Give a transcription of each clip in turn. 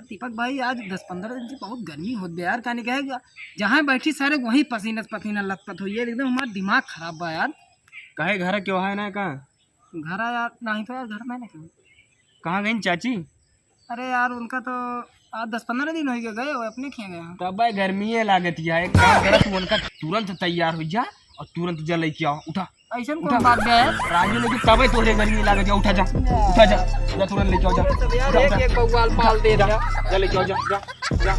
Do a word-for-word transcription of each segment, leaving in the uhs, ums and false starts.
दीपक भाई, आज दस पन्द्रह दिन से बहुत गर्मी होत बा यार, काहे कहे जहाँ बैठी सारे वहीं पसीना पसीना लथपथ होई है, एकदम हमार दिमाग खराब बा यार। काहे, घर के वहाँ है ना का? घर आ यार, नहीं तो यार घर में नहीं। कहाँ गई चाची? अरे यार, उनका तो आज दस पन्द्रह दिन हो गए, गए वो अपने खेत गए हैं। तब भाई गर्मी है लागत यार, एक काम करा, तू उनका तुरंत तैयार हो जा और तुरंत जा लेके आओ, उठा। ऐसन उठा। कौन बात बे? राजू ने कि तबे तोहरे गर्मी लागत है, उठा जा, उठा जा, जा तुरंत लेके आओ, जा। सब यार उठा, एक उठा। एक बउआल पाल दे जा, जा। जा लेके आओ, जा, जा, जा।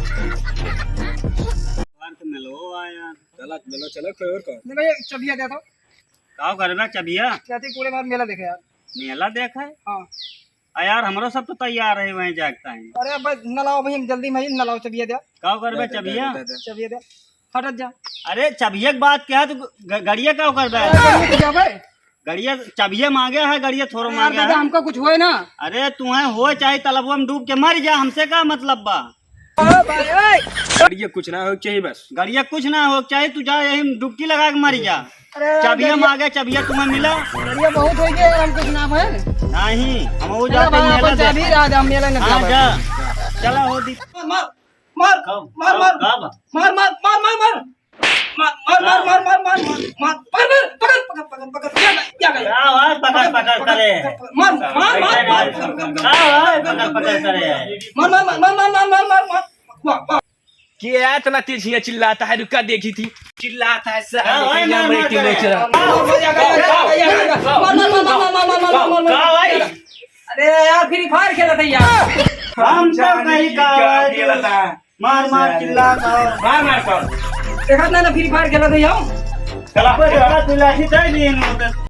बाहर से मिलो आया। चला, मिलो, चलो, कोई और कहो। नहीं भैया, चबिया दे दो। का करबे चबिया? चाची पूरे बार मेला देखे यार। मेला देखे? हाँ। आ यार, हमरो सब तो तैयार है वहीं जागता है। अरे अब न लाओ भाई, हम जल्दी में ही, न लाओ चबिया दे। का करबे दे, दे, चबिया? दे, दे, दे। चबिया दे। हटत जा। अरे चबिया के बात क्या है, तू ग-, गड़िया का करबे? अरे गड़िया तो जाबे। गड़िया, चबिया मांगे है, गड़िया थोड़ो अरे यार मांगे दादा, है। हमका कुछ होए ना। अरे तू है हो चाहे तलबुआ में डूब के मर जा, हमसे का मतलब बा? ओ भाई, ओए। गड़िया कुछ ना हो चाहिए बस। गड़िया कुछ ना हो चाहिए, तू जा यही डुबकी लगा के मर जा। अरे यार, चबिया गड़िया मांगे, चबिया तुम्हें मिला। गड़िया बहुत हो गया यार, हम कुछ ना बहन। नहीं, हम वो चला जाते भाई, मेला अपन चाबी देखे। रहा दे, हम मेला नहीं हाँ, जाबे। जा। चला हो दी। मार, मार, मार, कब? मार, कब? मार। कब? मार, मार, मार, मार, मार। मार, मार, मार, मार, मार, मार, मार, मार, मार, पकड़, पकड़, पकड़, पकड़, या, या, या, या। का भाई पकड़, पकड़ करे? पकड़, मार, मार, मार, मार, का भाई पकड़, पकड़ करे? मार, मार, मार, मार, मार, मार, मार, मार, वाह, वाह। क्या इतना तेज हिया चिल्लाता है? रुका, देखी थी, चिल्लाता है, साले का भाई, के यहाँ मार, बैठी मार, लोग चला। मार, मार, या, या, या, या, या, या। मार, मार, मार, मार, मार, मार, मार, मार, मार, मार। का भाई? अरे यार, Free Fire खेलत है यार। हम तो कहीं का क्या आवाज खेलता है? मार, मार, चिल्ला, मार। मार, मार, मार। देखत ना, ना, Free Fire खेलत है हम। चला। कोई देखा, तू लाठी दे दिए इन्हों पे।